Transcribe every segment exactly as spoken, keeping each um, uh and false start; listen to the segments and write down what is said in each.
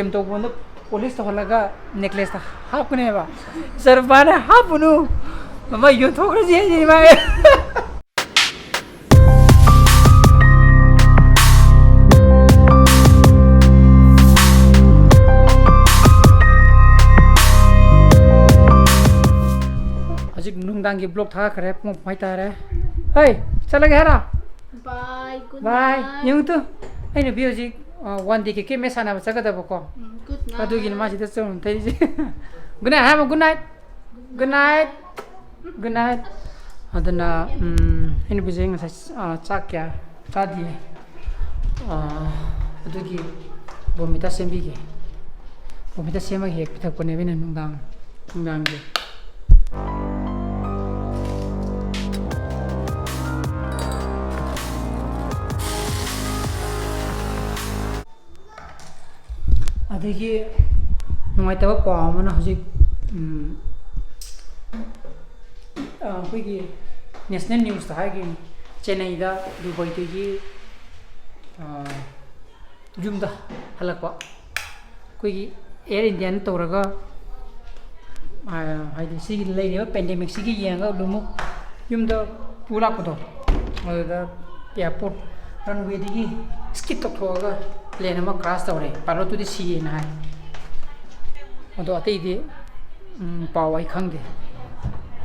ꯀꯩꯝ ꯇꯧꯕꯗ ꯄꯣꯂꯤꯁ ꯇꯧꯍꯜꯂꯒ ꯅꯦꯀ꯭ꯂꯦꯁꯇ ꯍꯥꯞꯀꯅꯦꯕ꯫ ꯁꯔꯨꯕꯥꯅ ꯍꯥꯞꯄꯨꯅꯨ, ꯃꯃꯥ ꯌꯣꯟꯊꯣꯛꯈ꯭ꯔꯁꯤ ꯍꯥꯏꯁꯤꯅꯤ ꯃꯥ꯫ ꯍꯧꯖꯤꯛ ꯅꯨꯡꯗꯥꯡꯒꯤ ꯕ꯭ꯂꯣꯛ ꯊꯥꯈ꯭ꯔꯦ, ꯄꯨꯡ ꯑꯍꯨꯝ ꯍꯥꯏꯇꯥꯔꯦ꯫ ꯍꯩ, ꯆꯠꯂꯒꯦ ꯍꯥꯏꯔꯣ? Bye, good night. ꯕꯥꯏ꯫ ꯌꯦꯡꯉꯨ ꯇꯨ, ꯑꯩ ꯅꯨꯄꯤ ꯍꯧꯖꯤꯛ, ꯑ, ꯋꯥꯟ ꯗꯦꯒꯤ ꯀꯦꯝ ꯃꯦꯠꯆ ꯁꯥꯟꯅꯕ ꯆꯠꯀꯗꯕꯀꯣ꯫ ꯎꯝ, good night. ꯑꯗꯨꯒꯤꯅꯤ ꯃꯥ ꯁꯤꯗ ꯆꯣꯡꯊꯩꯁꯦ꯫ Good night ꯍꯥꯏꯔꯝꯃꯣ, good night꯫ Good night꯫ Good night꯫ ꯑꯗꯨꯅ, ꯎꯝ, ꯑꯩ ꯅꯨꯄꯤꯁꯦ ꯉꯁꯥꯏ, ꯑ, ꯆꯥꯛ ꯀꯌꯥ ꯆꯥꯗꯤꯌꯦ꯫ ꯑ, ꯑꯗꯨꯒꯤ ꯕꯣꯔꯃꯤꯇꯥ ꯁꯦꯝꯕꯤꯒꯦ꯫ ꯕꯣꯔꯃꯤꯇꯥ ꯁꯦꯝꯃꯒ ꯍꯦꯛ ꯄꯤꯊꯛꯄꯅꯦꯕ ꯑꯩꯅ ꯅꯨꯡꯗꯥꯡ, ꯅꯨꯡꯗꯥꯡꯒꯤ꯫ ꯑꯗꯒꯤ ꯅꯨꯡꯉꯥꯏꯇꯕ ꯄꯥꯎ ꯑꯃꯅ ꯍꯧꯖꯤꯛ, ꯎꯝ, ꯑ, ꯑꯩꯈꯣꯏꯒꯤ ꯅꯦꯁꯅꯦꯜ ꯅ꯭ꯌꯨꯁꯇ ꯍꯥꯏꯈꯤꯕꯅꯤ, ꯆꯦꯟꯅꯩꯗ, ꯗꯨꯕꯥꯏꯗꯒꯤ, ꯑ, ꯌꯨꯝꯗ ꯍꯜꯂꯛꯄ ꯑꯩꯈꯣꯏꯒꯤ ꯑꯦꯌꯔ ꯏꯟꯗꯤꯌꯥꯅ ꯇꯧꯔꯒ, ꯑ, ꯍꯥꯏꯗꯤ ꯁꯤꯒꯤ ꯂꯩꯔꯤꯕ ꯄꯦꯟꯗꯦꯃꯤꯛꯁꯤꯒꯤ ꯌꯦꯡꯉꯒ ꯑꯗꯨꯃꯨꯛ ꯌꯨꯝꯗ ꯄꯨ ꯂꯥꯛꯄꯗꯣ, ꯑꯗꯨꯗ ꯑꯦꯌꯥꯔꯄꯣꯔꯠ ꯔꯟꯋꯦꯗꯒꯤ ꯁ꯭ꯀꯤꯠ ꯇꯧꯊꯣꯛꯑꯒ ꯄ꯭ꯂꯦꯟ ꯑꯃ ꯀ꯭ꯔꯥꯁ ꯇꯧꯔꯦ, ꯄꯥꯏꯂꯣꯠꯇꯨꯗꯤ ꯁꯤꯌꯦꯅ ꯍꯥꯏ꯫ ꯑꯗꯣ ꯑꯇꯩꯗꯤ, ꯎꯝ, ꯄꯥꯎ ꯑꯩ ꯈꯪꯗꯦ꯫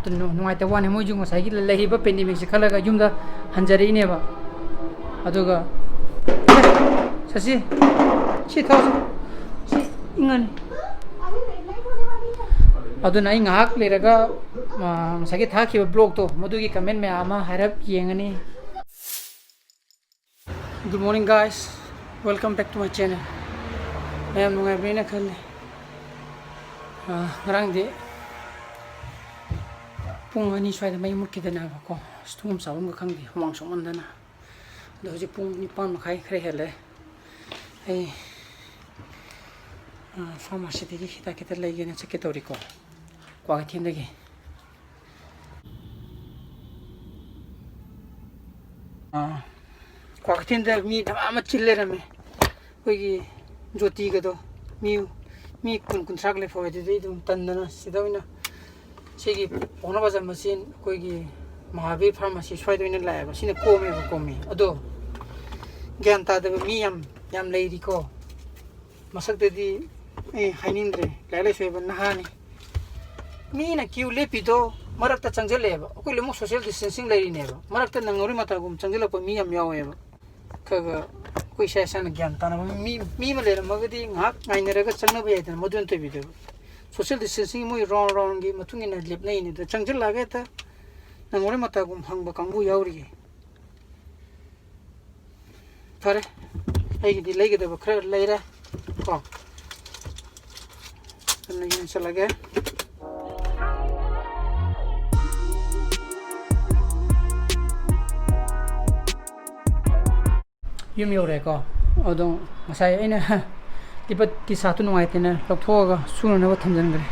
ꯑꯗꯨ ꯅꯨ-, ꯅꯨꯡꯉꯥꯏꯇꯕ ꯋꯥꯅꯤ, ꯃꯣꯏꯁꯨ ꯉꯁꯥꯏꯒꯤ ꯂꯩꯔꯤꯕ ꯄꯦꯟꯗꯦꯃꯤꯛꯁꯦ ꯈꯜꯂꯒ ꯌꯨꯝꯗ ꯍꯟꯖꯔꯛꯏꯅꯦꯕ꯫ ꯑꯗꯨꯒ, ꯁꯁꯤ, ꯁꯤ ꯊꯛꯑꯣ, ꯁꯤ ꯏꯪꯉꯅꯤ꯫ ꯑꯗꯨꯅ ꯑꯩ ꯉꯥꯏꯍꯥꯛ ꯂꯩꯔꯒ, ꯑ, ꯉꯁꯥꯏꯒꯤ ꯊꯥꯈꯤꯕ ꯕ꯭ꯂꯣꯛꯇꯣ, ꯃꯗꯨꯒꯤ ꯀꯃꯦꯟ ꯃꯌꯥꯝ ꯑꯃ ꯍꯥꯏꯔꯞ ꯌꯦꯡꯉꯅꯤ꯫ Good morning, guys. Welcome back to my channel. ꯃꯌꯥꯝ ꯅꯨꯡꯉꯥꯏꯕ꯭ꯔꯦꯅ ꯈꯜꯂꯤ꯫ ꯑ, ꯉꯔꯥꯡꯗꯤ ꯄꯨꯡ ꯑꯅꯤ ꯁ꯭ꯋꯥꯏꯗ ꯃꯩ ꯃꯨꯠꯈꯤꯗꯅꯕꯀꯣ, ꯑꯁ, ꯇꯨꯝꯐꯝ ꯆꯥꯐꯝꯒ ꯈꯪꯗꯦ, ꯍꯨꯃꯥꯡ ꯁꯧꯃꯟꯗꯅ꯫ ꯑꯗꯣ ꯍꯧꯖꯤꯛ ꯄꯨꯡ ꯅꯤꯄꯥꯟ ꯃꯈꯥꯏ ꯈꯔ ꯍꯦꯜꯂꯦ꯫ ꯑꯩ, ꯑ, ꯐꯥꯔꯃꯥꯁꯤꯗꯒꯤ ꯍꯤꯗꯥꯛ ꯈꯤꯇ ꯂꯩꯒꯦꯅ ꯆꯠꯀꯦ ꯇꯧꯔꯤꯀꯣ, ꯀ꯭ꯋꯥꯀꯩꯊꯦꯜꯗꯒꯤ꯫ ꯑꯥ, ꯀ꯭ꯋꯥꯀꯩꯊꯦꯜꯗ ꯃꯤ ꯙꯃꯥ ꯑꯃ ꯆꯤꯜ ꯂꯩꯔꯝꯃꯦ꯫ ꯑꯩꯈꯣꯏꯒꯤ ꯖꯣꯇꯤꯒꯗꯣ, ꯃꯤ ꯃꯤ ꯀꯨꯟ ꯀꯨꯟꯊ꯭ꯔꯥꯒ ꯂꯦꯞꯍꯧꯋꯦ꯫ ꯑꯗꯨꯗꯤ ꯑꯗꯨꯝ ꯇꯟꯗꯅ ꯁꯤꯗ ꯑꯣꯏꯅ ꯁꯤꯒꯤ ꯄꯥꯎꯅꯥ ꯕꯖꯥꯔ ꯃꯆꯤꯟ ꯑꯩꯈꯣꯏꯒꯤ ꯃꯍꯥꯕꯤꯔ ꯐꯥꯔꯃꯥꯁꯤ ꯁ꯭ꯋꯥꯏꯗ ꯑꯣꯏꯅ ꯂꯥꯛꯑꯦꯕ꯫ ꯁꯤꯅ ꯀꯣꯝꯃꯦꯕ, ꯀꯣꯝꯃꯦ꯫ ꯑꯗꯣ ꯒ꯭ꯌꯥꯟ ꯇꯥꯗꯕ ꯃꯤ ꯌꯥꯝ ꯌꯥꯝ ꯂꯩꯔꯤꯀꯣ꯫ ꯃꯁꯛꯇꯗꯤ ꯑꯩ ꯍꯥꯏꯅꯤꯡꯗ꯭ꯔꯦ꯫ ꯂꯥꯏꯔꯤꯛ ꯂꯥꯏꯁꯨ ꯍꯩꯕ ꯅꯍꯥꯅꯤ꯫ ꯃꯤꯅ ꯀ꯭ꯌꯨ ꯂꯦꯞꯄꯤꯗꯣ ꯃꯔꯛꯇ ꯆꯪꯁꯤꯜꯂꯛꯑꯦꯕ꯫ ꯑꯩꯈꯣꯏ ꯂꯣꯏꯅꯃꯛ ꯁꯣꯁꯤꯌꯦꯜ ꯗꯤꯁꯇꯦꯟꯁꯤꯡ ꯂꯩꯔꯤꯅꯦꯕ꯫ ꯃꯔꯛꯇ ꯅꯪ ꯉꯧꯔꯤ ꯃꯇꯥꯒꯨꯝ ꯆꯪꯁꯤꯜꯂꯛꯄ ꯃꯤ ꯌꯥꯝ ꯌꯥꯎꯋꯦꯕ꯫ ꯈꯔ ꯈꯔ ꯑꯩꯈꯣꯏ ꯏꯁꯥ ꯏꯁꯥꯅ ꯒ꯭ꯌꯥꯟ ꯇꯥꯅꯕ ꯃꯤ, ꯃꯤ ꯑꯃ ꯂꯩꯔꯝꯃꯒꯗꯤ ꯉꯥꯏꯍꯥꯛ ꯉꯥꯏꯅꯔꯒ ꯆꯪꯅꯕ ꯌꯥꯏꯗꯅ, ꯃꯗꯨ ꯅꯠꯇꯕꯤꯗꯕ꯫ ꯁꯣꯁꯤꯌꯦꯜ ꯗꯤꯁꯇꯦꯟꯁꯤꯡ ꯃꯣꯏ ꯔꯥꯎꯟ ꯔꯥꯎꯟꯒꯤ ꯃꯇꯨꯡ ꯏꯟꯅ ꯂꯦꯞꯅꯩꯅꯦ꯫ ꯑꯗ ꯆꯪꯁꯤꯜꯂꯛꯑꯒ ꯍꯦꯛꯇ ꯅꯪ ꯉꯧꯔꯤ ꯃꯇꯥꯒꯨꯝ ꯍꯪꯕ ꯀꯥꯡꯕꯨ ꯌꯥꯎꯔꯤꯌꯦ꯫ ꯐꯔꯦ, ꯑꯩꯒꯤꯗꯤ ꯂꯩꯒꯗꯕ ꯈꯔ ꯂꯩꯔꯦ ꯀꯣ꯫ ꯑꯗꯨꯅ ꯌꯨꯝ ꯆꯠꯂꯒꯦ꯫ ꯌꯨꯝ ꯌꯧꯔꯦꯀꯣ꯫ ꯑꯗꯣ ꯉꯁꯥꯏ ꯑꯩꯅ ꯇꯤꯕꯠ ꯇꯤ ꯁꯥꯔꯠꯇꯨ ꯅꯨꯡꯉꯥꯏꯇꯦꯅ ꯂꯧꯊꯣꯛꯑꯒ ꯁꯨꯅꯅꯕ ꯊꯝꯖꯤꯟꯈ꯭ꯔꯦ꯫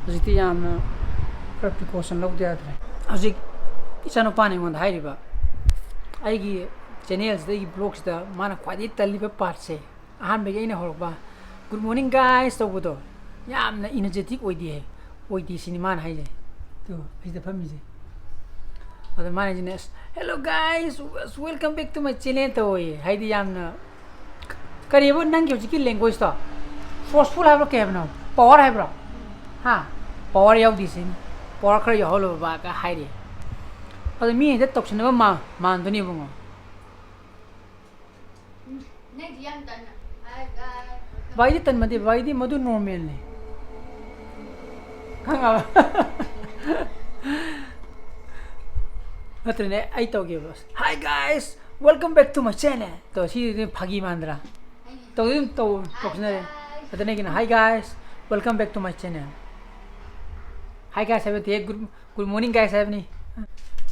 ꯍꯧꯖꯤꯛꯇꯤ ꯌꯥꯝꯅ ꯈꯔ ꯄ꯭ꯔꯤꯀꯣꯁꯟ ꯂꯧꯗ ꯌꯥꯗ꯭ꯔꯦ꯫ ꯍꯧꯖꯤꯛ ꯏꯆꯥꯅꯨꯄꯥꯅ ꯑꯩꯉꯣꯟꯗ ꯍꯥꯏꯔꯤꯕ, ꯑꯩꯒꯤ ꯆꯦꯅꯦꯜꯁꯤꯗ, ꯑꯩꯒꯤ ꯕ꯭ꯂꯣꯛꯁꯤꯗ ꯃꯥꯅ ꯈ꯭ꯋꯥꯏꯗꯒꯤ ꯇꯜꯂꯤꯕ ꯄꯥꯔꯠꯁꯦ, ꯑꯍꯥꯟꯕꯒꯤ ꯑꯩꯅ ꯍꯧꯔꯛꯄ "Good morning guys" ꯇꯧꯕꯗꯣ, ꯌꯥꯝꯅ ꯏꯅꯔꯖꯦꯇꯤꯛ ꯑꯣꯏꯗꯦ, ꯑꯣꯏꯗꯦ ꯁꯤꯅꯤ ꯃꯥꯅ ꯍꯥꯏꯁꯦ꯫ ꯇꯨ, ꯑꯁꯤꯗ ꯐꯝꯃꯤꯁꯦ꯫ ꯑꯗ ꯃꯥꯅ ꯍꯥꯏꯁꯤꯅ, "Hello guys, welcome back to my channel" ꯇꯧꯋꯦ꯫ ꯍꯥꯏꯗꯤ ꯌꯥꯝꯅ, ꯀꯔꯤꯕ ꯅꯪꯒꯤ ꯍꯧꯖꯤꯛꯀꯤ ꯂꯦꯡꯒ꯭ꯋꯦꯖꯇꯣ? ꯐꯣꯔꯁꯐꯨꯜ ꯍꯥꯏꯕ꯭ꯔꯣ, ꯀꯩ ꯍꯥꯏꯕꯅꯣ? ꯄꯋꯥꯔ ꯍꯥꯏꯕ꯭ꯔꯣ? ꯍꯥ? ꯄꯋꯥꯔ ꯌꯥꯎꯗꯦ ꯁꯤꯅꯤ꯫ ꯄꯋꯥꯔ ꯈꯔ ꯌꯥꯎꯍꯜꯂꯣꯕ ꯀ ꯍꯥꯏꯔꯤ꯫ ꯑꯗꯣ ꯃꯤ ꯍꯦꯛꯇ ꯇꯧꯁꯤꯟꯅꯕ ꯃꯥ-, ꯃꯥꯟꯗꯣꯏꯅꯦ ꯏꯕꯨꯡꯉꯣ꯫ ꯅꯪꯗꯤ ꯌꯥꯝ ꯇꯟꯅ꯫ ꯍꯥꯏ, ꯒꯥꯏ꯫ ꯚꯥꯏꯗꯤ ꯇꯟꯕꯗꯤ, ꯚꯥꯏꯗꯤ ꯃꯗꯨ ꯅꯣꯔꯃꯦꯜꯅꯤ꯫ ꯈꯪꯉꯕ? ꯅꯠꯇ꯭ꯔꯅꯦ, ꯑꯩ ꯇꯧꯒꯦꯕ꯫ "Hi guys, welcome back to my channel" ꯇꯣ, ꯁꯤꯗꯤ ꯐꯥꯒꯤ ꯃꯥꯟꯗ꯭ꯔꯥ? ꯇꯧꯗꯤ ꯑꯗꯨꯝ ꯇꯧ, ꯇꯧꯁꯤꯟꯅꯔꯦ꯫ ꯑꯗꯨꯅ ꯑꯩꯒꯤꯅ, "Hi guys, welcome back to my channel." "Hi guys" ꯍꯥꯏꯕ ꯅꯠꯇꯦ, "Good, good morning guys" ꯍꯥꯏꯕꯅꯤ꯫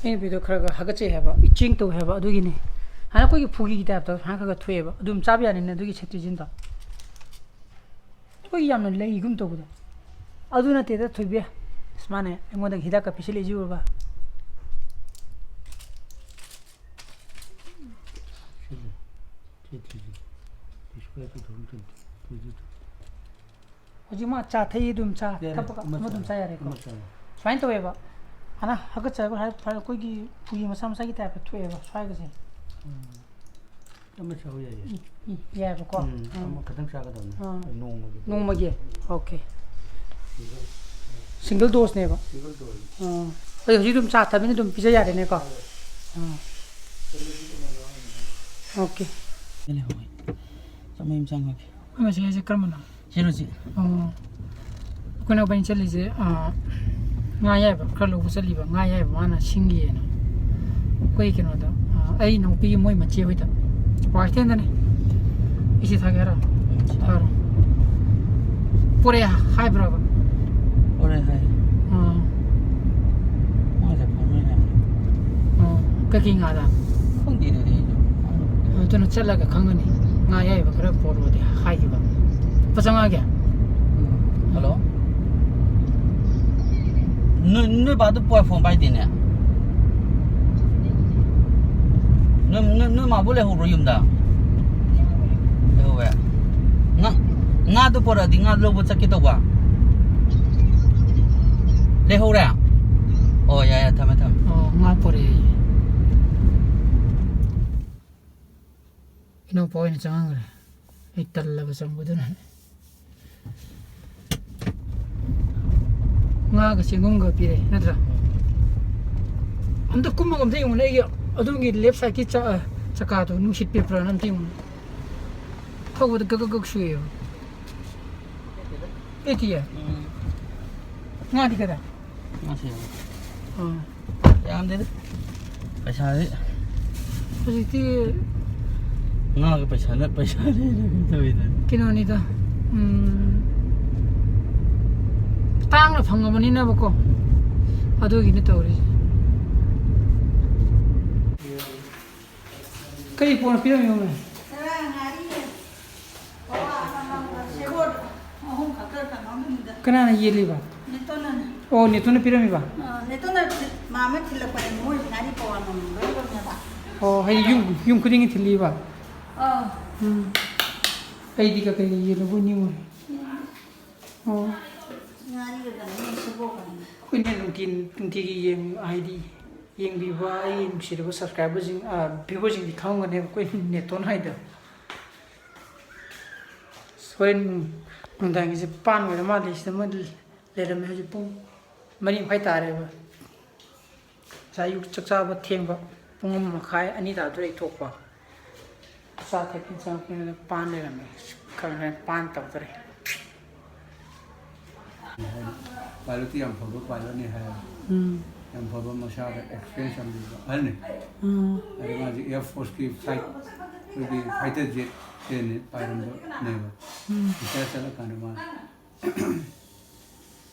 ꯑꯩꯅ ꯚꯤꯗꯤꯑꯣ ꯈꯔ ꯈꯔ ꯍꯥꯒꯠꯆꯩ ꯍꯥꯏꯕ, ꯏꯆꯤꯡ ꯇꯧꯋꯦ ꯍꯥꯏꯕ, ꯑꯗꯨꯒꯤꯅꯤ꯫ ꯍꯥꯟꯅ ꯑꯩꯈꯣꯏꯒꯤ ꯐꯨꯒꯤꯒꯤ ꯇꯥꯏꯞꯇ ꯁꯨꯃꯥꯏꯅ ꯈꯔ ꯈꯔ ꯊꯣꯛꯑꯦꯕ, ꯑꯗꯨꯝ ꯆꯥꯕ ꯌꯥꯅꯤꯅ ꯑꯗꯨꯒꯤ ꯁꯦꯇ꯭ꯔꯤꯖꯤꯟꯗꯣ꯫ ꯑꯩꯈꯣꯏ ꯌꯥꯝꯅ ꯂꯩꯒꯨꯝ ꯇꯧꯕꯗꯣ꯫ ꯑꯗꯨ ꯅꯠꯇꯦꯗ ꯊꯣꯏꯕꯤ꯫ ꯑꯁ, ꯃꯥꯅꯦ ꯑꯩꯉꯣꯟꯗ ꯍꯤꯗꯥꯛꯀ ꯄꯤꯁꯤꯜꯂꯛꯏꯁꯤ ꯎꯔꯕ? ꯁꯤ ꯊ꯭ꯔꯤꯁꯤ꯫ Display two thousand twenty two. ꯍꯧꯖꯤꯛ ꯃꯥ ꯆꯥ ꯊꯛꯏ ꯑꯗꯨꯝ ꯆꯥ ꯌꯥꯔꯦ, ꯊꯛꯄꯒ ꯑꯃ ꯑꯃ ꯑꯗꯨꯝ ꯆꯥꯔꯦ꯫ ꯆꯥ ꯌꯥꯔꯦꯀꯣ꯫ ꯑꯃ ꯆꯥꯔꯦ꯫ ꯁꯨꯃꯥꯏꯅ ꯇꯧꯋꯦꯕ꯫ ꯍꯥꯟꯅ ꯍꯥꯀꯠꯆꯕ ꯍꯥꯏ-, ꯍꯥꯏ-, ꯑꯩꯈꯣꯏꯒꯤ ꯐꯨꯔꯤ ꯃꯆꯥ ꯃꯆꯥꯒꯤ ꯇꯥꯏꯞꯇ ꯊꯣꯛꯑꯦꯕ ꯁ꯭ꯋꯥꯏꯒꯁꯦ꯫ ꯎꯝ꯫ ꯑꯃ ꯆꯥꯎ ꯌꯥꯏꯌꯦ꯫ ꯎꯝ, ꯎꯝ, ꯌꯥꯏꯕꯀꯣ꯫ ꯎꯝ, ꯑꯥ꯫ ꯑꯃꯈꯛꯇꯪ ꯆꯥꯒꯗꯕꯅꯤ꯫ ꯑꯥ꯫ ꯅꯣꯡꯃꯒꯤ꯫ ꯅꯣꯡꯃꯒꯤ? ꯑꯣꯀꯦ꯫ ꯁꯤꯡꯒꯜ ꯗꯣꯁꯅꯦꯕ? Single dose. ꯑꯥ꯫ ꯑꯩ ꯍꯧꯖꯤꯛ ꯑꯗꯨꯝ ꯆꯥ ꯊꯛꯃꯤꯟꯅ ꯑꯗꯨꯝ ꯄꯤꯖ ꯌꯥꯔꯦꯅꯦꯀꯣ? ꯌꯥꯔꯦ꯫ ꯑꯥ꯫ ꯑꯣꯀꯦ꯫ ꯆꯥꯃꯩ ꯑꯃ ꯆꯪꯉꯒꯦ꯫ ꯑꯩꯈꯣꯏ ꯃꯁꯤ ꯍꯥꯏꯁꯦ ꯀꯔꯝꯕꯅꯣ? ꯁꯤꯔꯣ ꯁꯤ꯫ ꯑꯣ꯫ ꯑꯩꯈꯣꯏꯅ ꯏꯕꯥꯅꯤ ꯆꯠꯂꯤꯁꯦ, ꯑꯥ, ꯉꯥ ꯌꯥꯏꯕ ꯈꯔ ꯂꯧꯕ ꯆꯠꯂꯤꯕ꯫ ꯉꯥ ꯌꯥꯏꯕ ꯃꯥꯅ ꯁꯤꯡꯒꯦꯅ꯫ ꯑꯩꯈꯣꯏ ꯀꯩꯅꯣꯗ, ꯑꯥ, ꯑꯩ ꯏꯅꯥꯎꯄꯤꯒꯤ ꯃꯣꯏ ꯃꯆꯦ ꯍꯣꯏꯗ꯫ ꯋꯥꯏ ꯁꯤꯗꯅꯦ꯫ ꯏꯁꯤ ꯊꯥꯒꯦ ꯍꯥꯏꯔꯣ? ꯎꯝ, ꯁꯤ ꯊꯥꯔꯣ꯫ ꯊꯥꯔꯣ꯫ ꯄꯣꯔꯦ ꯍꯥꯏꯕ꯭ꯔꯕ? ꯄꯣꯔꯦ ꯍꯥꯏ꯫ ꯑꯥ꯫ ꯃꯥꯁꯦ ꯐꯥꯎꯅꯩ ꯍꯥꯏ꯫ ꯑꯥ꯫ ꯀꯩꯀꯩ ꯉꯥꯗ? ꯈꯪꯗꯦ ꯑꯗꯨꯗꯤ ꯑꯩꯁꯨ꯫ ꯑꯗꯨꯅ ꯆꯠꯂꯒ ꯈꯪꯉꯅꯤ꯫ ꯉꯥ ꯑꯌꯥꯏꯕ ꯈꯔ ꯄꯣꯔꯛꯑꯣꯗꯤ ꯍꯥꯏꯈꯤꯕ꯫ ꯂꯨꯄꯥ ꯆꯥꯝꯃꯉꯥꯒꯤ? ꯎꯝ꯫ ꯍꯜꯂꯣ? ꯅꯣꯏ, ꯅꯣꯏ ꯕꯥꯗꯨ ꯄꯣ-, ꯐꯣꯟ ꯄꯥꯏꯗꯦꯅꯦ꯫ ꯅꯣꯏ, ꯅꯣꯏ, ꯅꯣꯏ ꯃꯥꯕꯨ ꯂꯩꯍꯧꯕ꯭ꯔꯣ ꯌꯨꯝꯗ? ꯂꯩꯍꯧꯋꯦ꯫ ꯉꯥ, ꯉꯥꯗꯣ ꯄꯣꯔꯛꯑꯗꯤ ꯉꯥ ꯂꯧꯕ ꯆꯠꯀꯦ ꯇꯧꯕ꯫ ꯂꯩꯍꯧꯔꯦ? ꯑꯣ, ꯌꯥꯏ, ꯌꯥꯏ, ꯊꯝꯃꯦ, ꯊꯝꯃꯦ꯫ ꯑꯣ, ꯉꯥ ꯄꯣꯔꯛꯑꯦ꯫ ꯏꯅꯥꯎꯄꯥ ꯑꯣꯏꯅ ꯆꯪꯍꯟꯈ꯭ꯔꯦ꯫ ꯑꯩ ꯇꯜꯂꯕ ꯆꯪꯕꯗꯨꯅ꯫ ꯉꯥꯒ ꯆꯦꯡꯒꯨꯝꯒ ꯄꯤꯔꯛꯑꯦ, ꯅꯠꯇ꯭ꯔꯥ? ꯑꯝꯇ ꯀꯨꯝꯃꯒ ꯑꯝꯇ ꯌꯦꯡꯉꯨꯅꯦ, ꯑꯩꯒꯤ ꯑꯗꯣꯝꯒꯤ left sideꯀꯤ ꯆ-, ꯆꯀꯥꯗꯣ ꯅꯨꯡꯁꯤꯠ ꯄꯤꯔꯛꯄ꯭ꯔꯥꯅ ꯑꯝꯇ ꯌꯦꯡꯉꯨꯅꯦ꯫ ꯊꯧꯕꯗ ꯒꯛ ꯒꯛ ꯒꯛ ꯁꯨꯏꯌꯦꯕ꯫ ꯂꯩꯇꯤꯌꯦ? ꯎꯝ꯫ ꯉꯥꯗꯤ ꯀꯗꯥꯏ? ꯉꯥꯁꯤ ꯑꯥ꯫ ꯌꯥꯝꯗꯦꯗ꯫ ꯄꯩꯁꯥꯗꯤ꯫ ꯍꯧꯖꯤꯛꯇꯤ ꯉꯥꯒ ꯄꯩꯁꯥꯅ, ꯄꯩꯁꯥꯅ ꯍꯦꯟꯅ ꯀꯩꯅꯣ ꯇꯧꯋꯤꯗ꯫ ꯀꯩꯅꯣꯅꯤꯗ, ꯎꯝ, ꯇꯥꯡꯅ ꯐꯪꯉꯕꯅꯤꯅꯕꯀꯣ, ꯑꯗꯨꯒꯤꯅꯤ ꯇꯧꯔꯤꯁꯦ꯫ ꯀꯔꯤ ꯄꯣꯠꯅ ꯄꯤꯔꯝꯃꯤꯅꯣ? ꯉꯔꯥꯡ ꯉꯥꯔꯤ ꯄꯋꯥ ꯑꯃꯃꯝꯒ ꯁꯦꯕꯣꯠ ꯑꯍꯨꯝ ꯈꯛꯇ ꯀꯩꯅꯣꯝꯗꯅꯤꯗ꯫ ꯀꯅꯥꯅ ꯌꯦꯜꯂꯤꯕ? ꯅꯦꯇꯣꯟꯅꯅꯤ꯫ ꯑꯣ, ꯅꯦꯇꯣꯟꯅ ꯄꯤꯔꯝꯃꯤꯕ? ꯑ, ꯅꯦꯇꯣꯟꯅ ꯊꯤ-, ꯃꯥ ꯑꯃ ꯊꯤꯜꯂꯛꯄꯅꯦ, ꯃꯣꯏ ꯉꯥꯔꯤ ꯄꯋꯥ ꯑꯃꯃꯝ ꯂꯣꯏ ꯂꯧꯅꯕ꯫ ꯑꯣ, ꯍꯥꯏꯗꯤ ꯌꯨꯝ, ꯌꯨꯝ ꯈꯨꯗꯤꯡꯒꯤ ꯊꯤꯜꯂꯤꯕ? ꯑꯥ꯫ ꯎꯝ꯫ ꯑꯩꯗꯤ ꯀꯩꯀꯩ ꯌꯦꯜꯂꯨꯕꯣꯏ ꯅꯤꯡꯉꯨꯔꯦ꯫ ꯑꯣ꯫ ꯉꯥꯔꯤꯒ ꯀꯩꯅꯣ ꯁꯦꯕꯣꯠꯀꯅꯤ꯫ ꯑꯩꯈꯣꯏꯅ ꯅꯨꯡꯇꯤ ꯅꯨꯡꯇꯤꯒꯤ ꯌꯦꯡ ꯍꯥꯏꯗꯤ ꯌꯦꯡꯕꯤꯕ ꯑꯩꯒꯤ ꯅꯨꯡꯁꯤꯔꯕ subscriberꯁꯤꯡ, ꯑ, viewerꯁꯤꯡꯗꯤ ꯈꯪꯉꯝꯒꯅꯦꯕ ꯑꯩꯈꯣꯏ ꯅꯦꯇꯣꯟ ꯍꯥꯏꯗꯣ꯫ ꯍꯣꯔꯦꯟ ꯅꯨꯡꯗꯥꯡꯒꯤꯁꯦ ꯄꯥꯟ ꯑꯣꯏꯔ ꯃꯥꯜꯂꯦ꯫ ꯁꯤꯗ ꯑꯃ ꯂꯩꯔꯝꯃꯦ꯫ ꯍꯧꯖꯤꯛ ꯄꯨꯡ ꯃꯔꯤ ꯃꯈꯥꯏ ꯇꯥꯔꯦꯕ꯫ ꯉꯁꯥꯏ ꯑꯌꯨꯛ ꯆꯥꯛ ꯆꯥꯕ ꯊꯦꯡꯕ, ꯄꯨꯡ ꯑꯃ ꯃꯈꯥꯏ, ꯑꯅꯤ ꯇꯥꯗꯣꯔꯦ ꯑꯩ ꯊꯣꯛꯄ꯫ ꯆꯥ ꯊꯛꯀꯦꯅ ꯆꯪꯉꯛꯄꯅꯤꯗ ꯄꯥꯟ ꯂꯩꯔꯝꯃꯦ꯫ ꯈꯔ ꯂꯩꯔ ꯄꯥꯟ ꯇꯧꯗꯣꯔꯦ꯫ ꯄꯥꯏꯂꯣꯠꯇꯤ ꯌꯥꯝ ꯐꯕ ꯄꯥꯏꯂꯣꯠꯅꯤ ꯍꯥꯏ꯫ ꯎꯝ꯫ ꯌꯥꯝ ꯐꯕ, ꯃꯁꯥꯗ ꯑꯦꯛꯁꯄꯤꯔꯤꯌꯦꯟꯁ ꯌꯥꯝ ꯂꯩꯕ ꯑꯍꯜꯅꯤ꯫ ꯎꯝ꯫ ꯑꯗꯩ ꯃꯥꯁꯦ ꯑꯦꯌꯔ ꯐꯣꯔꯁꯀꯤ ꯐ꯭ꯂꯥꯏꯠ, ꯑꯩꯈꯣꯏꯒꯤ ꯐꯥꯏꯇꯔ ꯖꯦꯠ ꯆꯦꯟꯅꯤ ꯄꯥꯏꯔꯝꯕꯅꯦꯕ꯫ ꯎꯝ꯫ ꯔꯤꯇꯥꯌꯔ ꯆꯠꯂꯀꯥꯟꯗ ꯃꯥ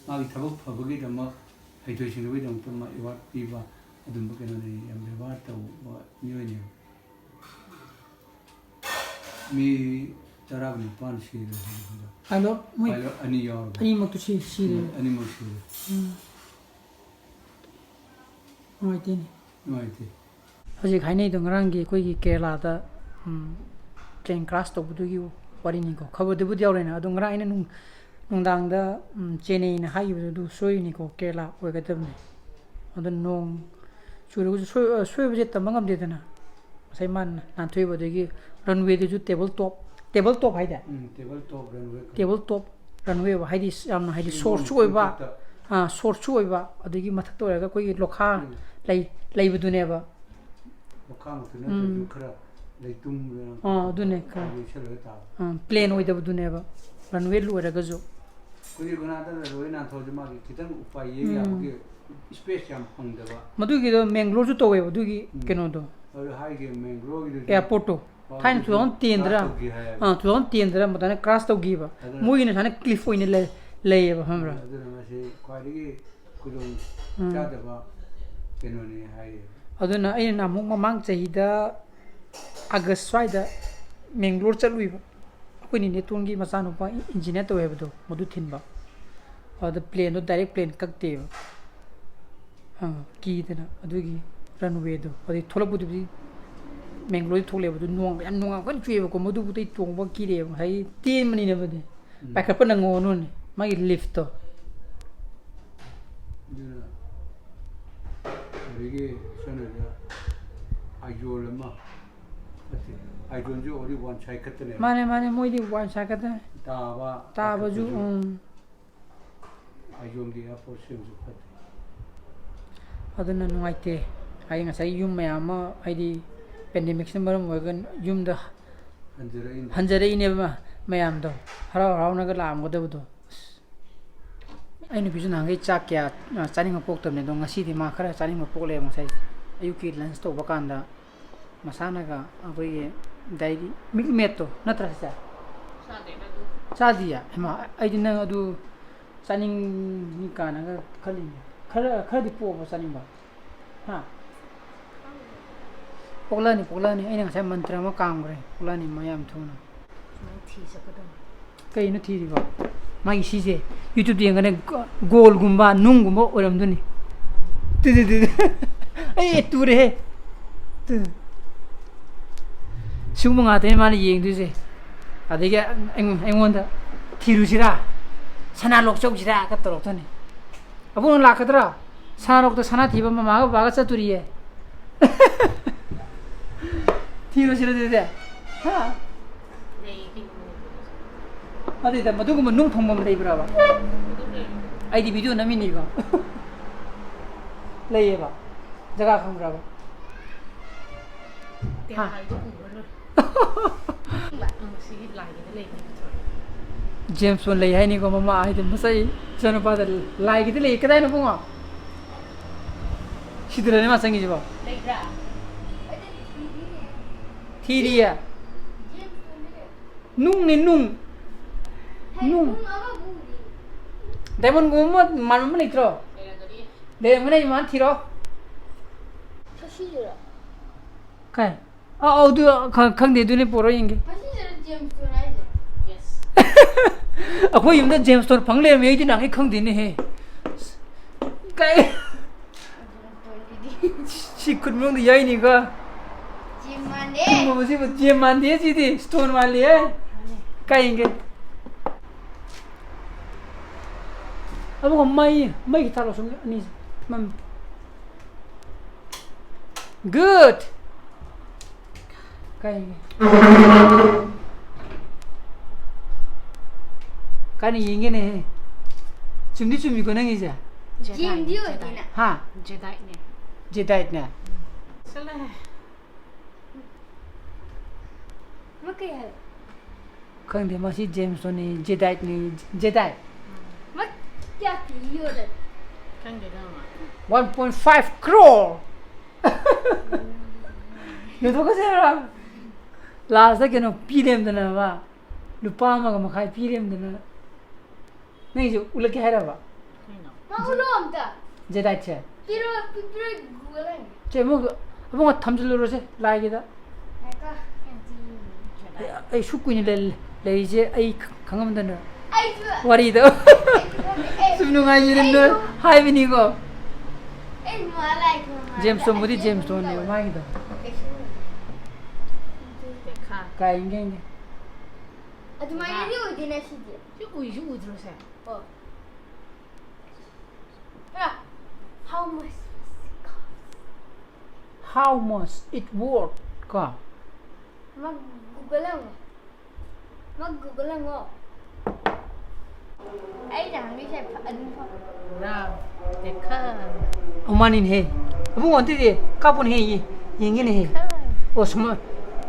ꯃꯥꯒꯤ ꯊꯕꯛ ꯐꯕꯒꯤꯗꯃꯛ, ꯍꯩꯊꯣꯏ ꯁꯤꯡꯊꯣꯏꯕꯒꯤꯗꯃꯛꯇ ꯃꯥ ꯑꯦꯋꯥꯔꯗ ꯄꯤꯕ ꯑꯗꯨꯝꯕ ꯀꯩꯅꯣꯅꯤ꯫ ꯌꯥꯝ ꯕꯦꯕꯥꯔ ꯇꯧꯕ ꯃꯤꯑꯣꯏꯅꯦꯕ꯫ ꯃꯤ ꯇꯔꯥꯒ ꯅꯤꯄꯥꯟ ꯁꯤꯔꯦ ꯍꯥꯏꯕꯗ꯫ ꯑꯗꯣ ꯃꯣꯏ ꯄꯥꯏꯂꯣꯠ ꯑꯅꯤ ꯌꯥꯎꯔꯕ꯫ ꯑꯅꯤꯃꯛꯇꯨ ꯁꯤ ꯁꯤꯔꯦ꯫ ꯎꯝ, ꯑꯅꯤꯃꯛ ꯁꯤꯔꯦ꯫ ꯎꯝ꯫ ꯅꯨꯡꯉꯥꯏꯇꯦꯅꯦ꯫ ꯅꯨꯡꯉꯥꯏꯇꯦ꯫ ꯍꯧꯖꯤꯛ ꯍꯥꯏꯅꯩꯗꯣ ꯉꯔꯥꯡꯒꯤ ꯑꯩꯈꯣꯏꯒꯤ ꯀꯦꯔꯂꯥꯗ, ꯎꯝ, ꯇ꯭ꯔꯦꯟ ꯀ꯭ꯔꯥꯁ ꯇꯧꯕꯗꯨꯒꯤ ꯋꯥꯔꯤꯅꯤꯀꯣ꯫ ꯈꯕꯔꯗꯕꯨꯗꯤ ꯌꯥꯎꯔꯦꯅ꯫ ꯑꯗꯣ ꯉꯔꯥꯡ ꯑꯩꯅ ꯅꯨꯡ-, ꯅꯨꯡꯗꯥꯡꯗ, ꯎꯝ, ꯆꯦꯟꯅꯩꯅ ꯍꯥꯏꯈꯤꯕꯗꯨ ꯑꯗꯨ ꯁꯣꯏꯔꯤꯅꯤꯀꯣ꯫ ꯀꯦꯔꯂꯥ ꯑꯣꯏꯒꯗꯕꯅꯤ꯫ ꯑꯗꯣ ꯅꯣꯡ ꯆꯨꯔꯒꯁꯨ ꯁꯣꯏ-, ꯑ, ꯁꯣꯏꯕꯁꯦ ꯇꯝꯕ ꯉꯝꯗꯦꯗꯅ꯫ ꯉꯁꯥꯏ ꯃꯥꯅ ꯅꯥꯟꯊꯣꯛꯏꯕ꯫ ꯑꯗꯒꯤ ꯔꯟꯋꯦꯗꯨꯁꯨ ꯇꯦꯕꯜ ꯇꯣꯞ, ꯇꯦꯕꯜ ꯇꯣꯞ ꯍꯥꯏꯗꯥꯏ? ꯎꯝ, ꯇꯦꯕꯜ ꯇꯣꯞ ꯔꯟꯋꯦ꯫ ꯇꯦꯕꯜ ꯇꯣꯞ ꯔꯟꯋꯦ ꯍꯥꯏꯗꯤ ꯌꯥꯝꯅ ꯍꯥꯏꯗꯤ ꯆꯤꯡꯒꯨꯝ ꯁꯣꯔꯠꯁꯨ ꯑꯣꯏꯕ, ꯃꯊꯛꯇ꯫ ꯑꯥ, ꯁꯣꯔꯠꯁꯨ ꯑꯣꯏꯕ, ꯑꯗꯒꯤ ꯃꯊꯛꯇ ꯑꯣꯏꯔꯒ ꯑꯩꯈꯣꯏꯒꯤ ꯂꯣꯈꯥ ꯎꯝ꯫ ꯂꯩ-, ꯂꯩꯕꯗꯨꯅꯦꯕ꯫ ꯃꯈꯥꯃꯛꯇ ꯅꯠꯇ꯭ꯔꯁꯨ ꯎꯝ꯫ ꯈꯔ ꯂꯩꯇꯨꯝ ꯑꯥ, ꯑꯗꯨꯅꯦ, ꯈꯔ꯫ ꯌꯩꯁꯜꯂꯒ ꯇꯥꯕ꯫ ꯑꯥ, ꯄ꯭ꯂꯦꯟ ꯑꯣꯏꯗꯕꯗꯨꯅꯦꯕ ꯔꯟꯋꯦ ꯑꯣꯏꯔꯒꯁꯨ꯫ ꯑꯩꯈꯣꯏꯒꯤ ꯒꯨꯅꯥꯗ ꯔꯟꯋꯦ ꯅꯥꯟꯊꯣꯛꯑꯁꯨ ꯃꯥꯒꯤ ꯈꯤꯇꯪ ꯎꯄꯥꯏ ꯌꯦꯡ ꯎꯝ꯫ ꯌꯥꯕꯒꯤ ꯏꯁꯄꯦꯁ ꯌꯥꯝ ꯐꯪꯗꯕ꯫ ꯃꯗꯨꯒꯤꯗꯣ ꯃꯦꯡꯒ꯭ꯂꯣꯔꯁꯨ ꯇꯧꯋꯦꯕ ꯑꯗꯨꯒꯤ ꯎꯝ꯫ ꯀꯩꯅꯣꯗꯣ꯫ ꯑꯗꯨ ꯍꯥꯏꯒꯦ ꯃꯦꯡꯒ꯭ꯂꯣꯔꯒꯤꯗꯨꯁꯨ ꯑꯦꯌꯥꯔꯄꯣꯔꯠꯇꯣ꯫ ꯊꯥꯏꯅ ꯃꯥꯒꯤꯁꯨ two thousand ten ꯗꯔ, ꯀ꯭ꯔꯥꯁ ꯇꯧꯈꯤ ꯍꯥꯏꯌꯦꯕ꯫ ꯑꯥ, two thousand ten ꯗꯔ ꯃꯇꯝꯗ ꯀ꯭ꯔꯥꯁ ꯇꯧꯈꯤꯕ꯫ ꯑꯗꯨꯅ ꯃꯣꯏꯒꯤꯅ ꯁꯨꯃꯥꯏꯅ ꯀ꯭ꯂꯤꯐ ꯑꯣꯏꯅ ꯂꯩ-, ꯂꯩꯌꯦꯕ, ꯈꯪꯕ꯭ꯔꯥ? ꯑꯗꯨꯅ ꯃꯁꯤ ꯈ꯭ꯋꯥꯏꯗꯒꯤ ꯈꯨꯗꯣꯡ ꯎꯝ꯫ ꯆꯥꯗꯕ ꯀꯩꯅꯣꯅꯤ ꯍꯥꯏꯔꯤ꯫ ꯑꯗꯨꯅ ꯑꯩꯅ ꯅꯍꯥꯟꯃꯨꯛ ꯃꯃꯥꯡ ꯆꯍꯤꯗ ꯑꯥꯒꯁ ꯁ꯭ꯋꯥꯏꯗ ꯃꯦꯡꯒ꯭ꯂꯣꯔ ꯆꯠꯂꯨꯏꯕ꯫ ꯑꯩꯈꯣꯏ ꯅꯦꯅꯦꯇꯣꯟꯒꯤ ꯃꯆꯥꯅꯨꯄꯥ ꯏꯟꯖꯤꯅꯤꯌꯥꯔ ꯇꯧꯋꯦ ꯍꯥꯏꯕꯗꯣ, ꯃꯗꯨ ꯊꯤꯟꯕ꯫ ꯑꯗꯨꯗ ꯄ꯭ꯂꯦꯟꯗꯣ ꯗꯥꯏꯔꯦꯛ ꯄ꯭ꯂꯦꯟ ꯀꯛꯇꯦꯕ꯫ ꯑꯥ, ꯀꯤꯗꯅ ꯑꯗꯨꯒꯤ ꯔꯟꯋꯦꯗꯣ꯫ ꯑꯗꯩ ꯊꯣꯛꯂꯛꯄꯗꯨꯕꯨꯗꯤ ꯃꯦꯡꯒ꯭ꯂꯣꯔꯗ ꯊꯣꯛꯂꯦꯕ, ꯑꯗꯨ ꯅꯣꯡ ꯌꯥꯝ ꯅꯣꯡ ꯌꯥꯝ ꯀꯟꯅ ꯆꯨꯏꯌꯦꯕꯀꯣ, ꯃꯗꯨꯕꯨꯗꯤ ꯑꯩ ꯇꯣꯡꯕ ꯀꯤꯔꯦꯕ, ꯉꯁꯥꯏ ꯇꯦꯟꯕꯅꯤꯅꯕꯗꯤ꯫ ꯎꯝ꯫ ꯄꯥꯏꯈꯠꯄ ꯅꯪꯉꯣꯅꯨꯅꯦ, ꯃꯥꯒꯤ liftꯇꯣ꯫ ꯑꯗꯨꯅ ꯑꯗꯒꯤ ꯁꯝꯅ ꯍꯥꯏꯔꯕꯗ ꯑꯥꯏꯖꯣꯜ ꯑꯃ, ꯅꯠꯇꯦ, ꯑꯥꯏꯖꯣꯜꯁꯨ only one side ꯈꯛꯇꯅꯦ꯫ ꯃꯥꯅꯦ, ꯃꯥꯅꯦ, ꯃꯣꯏꯗꯤ one side ꯈꯛꯇꯅꯦ꯫ ꯇꯥꯕ, ꯇꯥꯕꯁꯨ, ꯄꯥꯈꯠꯄꯁꯨ꯫ ꯎꯝ꯫ ꯑꯥꯏꯖꯣꯜꯒꯤ airport ꯁꯦꯝꯕꯁꯨ ꯐꯠꯇꯦ꯫ ꯑꯗꯨꯅ ꯅꯨꯡꯉꯥꯏꯇꯦ꯫ ꯍꯥꯏꯗꯤ ꯉꯁꯥꯏ ꯌꯨꯝ ꯃꯌꯥꯝ ꯑꯃ, ꯍꯥꯏꯗꯤ pandemicꯁꯤꯅ ꯃꯔꯝ ꯑꯣꯏꯔꯒ ꯌꯨꯝꯗ ꯍꯟꯖꯔꯛꯏꯅꯦ꯫ ꯍꯟꯖꯔꯛꯏꯅꯦꯕ ꯃꯌꯥꯝꯗꯣ, ꯍꯔꯥꯎ ꯍꯔꯥꯎꯅꯒ ꯂꯥꯛꯑꯝꯒꯗꯕꯗꯣ꯫ ꯑꯁ, ꯑꯩ ꯅꯨꯄꯤꯁꯨ ꯅꯍꯥꯟꯈꯩ ꯆꯥꯛ ꯀꯌꯥ, ꯑ, ꯆꯥꯅꯤꯡꯕ ꯄꯣꯛꯇꯕꯅꯦ, ꯑꯗꯣ ꯉꯁꯤꯗꯤ ꯃꯥ ꯈꯔ ꯆꯥꯅꯤꯡꯕ ꯄꯣꯛꯂꯦꯕ꯫ ꯉꯁꯥꯏ ꯑꯌꯨꯛꯀꯤ lunch ꯇꯧꯕ ꯀꯥꯟꯗ ꯃꯁꯥꯅꯒ ꯑꯩꯈꯣꯏꯒꯤ dairy, Milkmaidꯇꯣ ꯅꯠꯇ꯭ꯔꯥ ꯁꯤꯁꯦ? ꯆꯥꯗꯦꯗ ꯑꯗꯨ꯫ ꯆꯥꯗꯤꯌꯦ? ꯍꯩꯃꯥ, ꯑꯩꯗꯤ ꯅꯪ ꯑꯗꯨ ꯆꯥꯅꯤꯡꯉꯤ ꯀꯥꯏꯅꯒ ꯈꯜꯂꯤꯅꯦ꯫ ꯈꯔ, ꯈꯔꯗꯤ ꯄꯣꯛꯑꯕ ꯆꯥꯅꯤꯡꯕ? ꯍꯥ? ꯄꯣꯛꯂꯛꯑꯅꯤ, ꯄꯣꯛꯂꯛꯑꯅꯤ꯫ ꯑꯩꯅ ꯉꯁꯥꯏ ꯃꯟꯇ꯭ꯔ ꯑꯃ ꯀꯥꯝꯈ꯭ꯔꯦ꯫ ꯄꯣꯛꯂꯛꯑꯅꯤ ꯃꯥ ꯌꯥꯝ ꯊꯨꯅ꯫ ꯁꯨꯃꯥꯏꯅ ꯊꯤ ꯆꯠꯀꯗꯧꯅꯤ꯫ ꯀꯩꯅꯣ ꯊꯤꯔꯤꯕꯣ? ꯃꯥꯒꯤ ꯁꯤꯁꯦ YouTube ꯌꯦꯡꯉꯒꯅꯦ, ꯒꯣ-, ꯒꯣꯜꯒꯨꯝꯕ, ꯅꯨꯡꯒꯨꯝꯕ ꯑꯣꯏꯔꯝꯗꯣꯏꯅꯤ꯫ ꯇꯨ, ꯇꯨ, ꯇꯨ, ꯇꯨ꯫ ꯑꯩ ꯇꯨꯔꯦꯍꯦ꯫ ꯇꯨ꯫ ꯁꯤꯒꯨꯝꯕ ꯉꯥꯛꯇꯅꯦ ꯃꯥꯅ ꯌꯦꯡꯗꯣꯏꯁꯦ꯫ ꯑꯗꯒꯤ ꯑꯩꯉꯣꯟ-, ꯑꯩꯉꯣꯟꯗ "ꯊꯤꯔꯨꯁꯤꯔꯥ? ꯁꯅꯥ ꯂꯣꯛ ꯆꯧꯁꯤꯔꯥ?" ꯀ ꯇꯧꯔꯛꯇꯣꯏꯅꯤ꯫ "ꯑꯕꯨꯡ, ꯅꯪ ꯂꯥꯛꯀꯗ꯭ꯔꯥ? ꯁꯅꯥ ꯂꯣꯛꯇ ꯁꯅꯥ ꯊꯤꯕ ꯃꯃꯥꯒ ꯕꯕꯥꯒ ꯆꯠꯇꯣꯔꯤꯌꯦ꯫ ꯊꯤꯔꯨꯁꯤꯔ ꯑꯗꯨꯗꯤ?" ꯍꯥ? ꯂꯩ ꯀꯩꯅꯣ꯫ ꯑꯗꯨꯗ ꯃꯗꯨꯒꯨꯝꯕ ꯅꯨꯡ ꯊꯣꯡꯐꯝ ꯂꯩꯕ꯭ꯔꯕ? ꯑꯗꯨꯝ ꯂꯩ꯫ ꯑꯩꯗꯤ video ꯅꯝꯃꯤꯅꯤꯀꯣ꯫ ꯂꯩꯌꯦꯕ? ꯖꯒꯥ ꯈꯪꯕ꯭ꯔꯕ? ꯍꯥ? ꯇꯦꯔꯥꯏꯗꯣ ꯄꯨꯔ ꯂꯣꯏꯔꯦ꯫ ꯎꯝ, ꯁꯤꯒꯤ ꯂꯥꯏꯒꯤꯗ ꯂꯩꯕꯅꯦ ꯄꯤꯊꯣꯔꯛꯑꯦ꯫ James Bond ꯂꯩ ꯍꯥꯏꯅꯤꯀꯣ, ꯃꯃꯥ ꯍꯥꯏꯗꯤ ꯃꯆꯩ ꯏꯆꯥꯅꯨꯄꯥꯗ ꯂꯥꯏꯒꯤꯗ ꯂꯩ꯫ ꯀꯗꯥꯏꯅꯣ ꯏꯕꯨꯡꯉꯣ? ꯁꯤꯗꯔꯅꯦ ꯃꯥ ꯆꯪꯉꯤꯁꯤꯕꯣ? ꯂꯩꯕ꯭ꯔꯥ? ꯊꯤꯔꯤꯌꯦ꯫ ꯅꯨꯡꯅꯦ, ꯅꯨꯡ꯫ ꯅꯨꯡ꯫ Diamondꯒꯨꯝꯕ ꯃꯥꯟꯕ ꯑꯃ ꯂꯩꯇ꯭ꯔꯣ? ꯂꯩꯔꯝꯒꯅꯤ꯫ ꯂꯩꯔꯝꯒꯅꯤ, ꯃꯥ ꯊꯤꯔꯣ꯫ ꯁꯁꯤꯔꯣ? ꯀꯥꯏ? ꯑꯥ, ꯑꯧ, ꯑꯗꯨ ꯈ-, ꯈꯪꯗꯦ, ꯑꯗꯨꯅꯦ ꯄꯣꯔꯣ ꯌꯦꯡꯒꯦ꯫ ꯃꯁꯤꯁꯤꯔ James Bond ꯍꯥꯏꯁꯦ? Yes꯫ ꯑꯩꯈꯣꯏ ꯌꯨꯝꯗ James Bond ꯐꯪ ꯂꯩꯔꯝꯃꯦ, ꯑꯩꯗꯤ ꯅꯍꯥꯟꯈꯩ ꯈꯪꯗꯦꯅꯦꯍꯦ꯫ ꯀꯥꯏ? James Bondꯗꯨꯗꯤ꯫ ꯁꯤ ꯈꯨꯠ ꯃꯅꯨꯡꯗ ꯌꯥꯏꯅꯤꯀꯣ꯫ James ꯇꯨꯝꯕꯕꯨ ꯁꯤꯕꯨ ꯖꯦꯝ ꯃꯥꯟꯗꯦ, ꯁꯤꯗꯤ ꯁ꯭ꯇꯣꯟ ꯃꯥꯜꯂꯤꯍꯦ꯫ ꯀꯥꯏ ꯌꯦꯡꯒꯦ? ꯑꯕꯨꯡꯉꯣ, ꯃꯩ, ꯃꯩ ꯈꯤꯇ ꯊꯥꯜꯂꯣ, ꯁꯣꯝꯒꯤ ꯑꯅꯤꯁꯦ꯫ ꯃꯝꯃꯤ꯫ Good! ꯀꯥꯏ ꯌꯦꯡꯒꯦ? ꯀꯥꯏꯅ ꯌꯦꯡꯒꯦꯅꯦꯍꯦ? ꯆꯨꯝꯗꯤ ꯆꯨꯝꯃꯤꯀꯣ ꯅꯪꯒꯤꯁꯦ? ꯖꯦꯝꯗꯤ ꯑꯣꯏꯗꯦꯅ꯫ ꯍꯥ? ꯖꯦꯗꯥꯏꯠꯅꯦ꯫ ꯖꯦꯗꯥꯏꯠꯅꯦ? ꯆꯠꯂꯣꯍꯦ꯫ ꯃꯥ ꯀꯩ ꯍꯥꯏ? ꯈꯪꯗꯦ, ꯃꯁꯤ ꯖꯦꯝꯁꯇꯣꯟꯅꯤ, ꯖꯦꯗꯥꯏꯠꯅꯤ, ꯖꯦꯗꯥꯏꯠ꯫ ꯃꯥ ꯀꯌꯥ ꯄꯤ ꯌꯣꯜꯂꯦ? ꯈꯪꯗꯦꯗ, ꯃꯥ꯫ One point five crore! ꯌꯣꯟꯊꯣꯛꯀꯁꯦ ꯍꯥꯏꯔꯣ? ꯂꯥꯁꯇ ꯀꯩꯅꯣ ꯄꯤꯔꯦꯝꯗꯅ ꯃꯥ꯫ ꯂꯨꯄꯥ ꯑꯃꯒ ꯃꯈꯥꯏ ꯄꯤꯔꯦꯝꯗꯅ꯫ ꯅꯪꯒꯤꯁꯨ ꯎꯠꯂꯛꯀꯦ ꯍꯥꯏꯔꯕ? ꯀꯩꯅꯣ? ꯃꯥ ꯎꯠꯂꯣ ꯑꯝꯇ꯫ ꯖꯦꯗꯥꯏꯠꯁꯦ? ꯄꯤꯔꯣ, ꯄꯤ-, ꯄꯤꯔꯣ, ꯒꯨꯒꯜ ꯍꯪꯒꯦ꯫ ꯁꯦ, ꯑꯃꯨꯛ, ꯑꯕꯨꯡꯉꯣ, ꯊꯝꯖꯤꯜꯂꯨꯔꯣꯁꯦ ꯂꯥꯏꯒꯤꯗ꯫ ꯉꯥꯏꯈꯣ, ꯑꯦꯟꯇꯤ꯫ ꯑꯩ, ꯑꯩ ꯁꯨꯛ ꯀꯨꯏꯅ ꯂꯩ-, ꯂꯩꯔꯤꯁꯦ ꯑꯩ ꯈ-, ꯈꯪꯉꯝꯗꯅ꯫ ꯑꯩꯁꯨ꯫ ꯋꯥꯔꯤꯗꯣ꯫ ꯑꯩꯁꯨ ꯈꯪꯗꯦ꯫ ꯑꯦ, ꯁꯨꯝ ꯅꯨꯡꯉꯥꯏꯖꯩꯗꯅ ꯑꯩꯁꯨ꯫ ꯍꯥꯏꯕꯅꯤꯀꯣ꯫ ꯑꯩ ꯃꯥ ꯂꯥꯏ ꯈꯨꯔꯨꯝ ꯃꯥ ꯖꯦꯝꯁꯇꯣꯟꯕꯨꯗꯤ ꯑꯩ ꯖꯦꯝꯁꯇꯣꯟꯅꯦꯕ ꯇꯧꯔꯦ꯫ ꯃꯥꯒꯤꯗꯣ꯫ ꯀꯩꯁꯨ꯫ ꯀꯥꯏ ꯌꯦꯡꯒꯦ ꯌꯦꯡꯒꯦ꯫ ꯑꯗꯨꯃꯥꯏꯅꯗꯤ ꯑꯣꯏꯗꯦꯅ ꯁꯤꯗꯤ꯫ ꯁꯤ ꯎꯏꯁꯨ ꯎꯗ꯭ꯔꯣ ꯁꯦ? ꯑꯣ꯫ ꯍꯥ, how much? How much it worth ꯀꯣ? ꯃꯥ ꯒꯨꯒꯜ ꯍꯪꯉꯣ꯫ ꯃꯥ ꯒꯨꯒꯜ ꯍꯪꯉꯣ꯫ ꯑꯩꯅ ꯍꯪꯉꯤꯁꯦ ꯐ-, ꯑꯗꯨꯝ ꯐ- ꯔꯥ, ꯇꯦꯈꯥ꯫ ꯑꯣ, ꯃꯥꯅꯤꯅꯦꯍꯦ꯫ ꯑꯕꯨꯡꯉꯣ, ꯑꯗꯨꯗꯤ ꯀꯥꯞꯄꯨꯅꯦꯍꯦ, ꯌꯦ-, ꯌꯦꯡꯒꯦꯅꯦꯍꯦ꯫ ꯇꯦꯈꯥ꯫ ꯑꯣ, ꯁꯨꯃ-,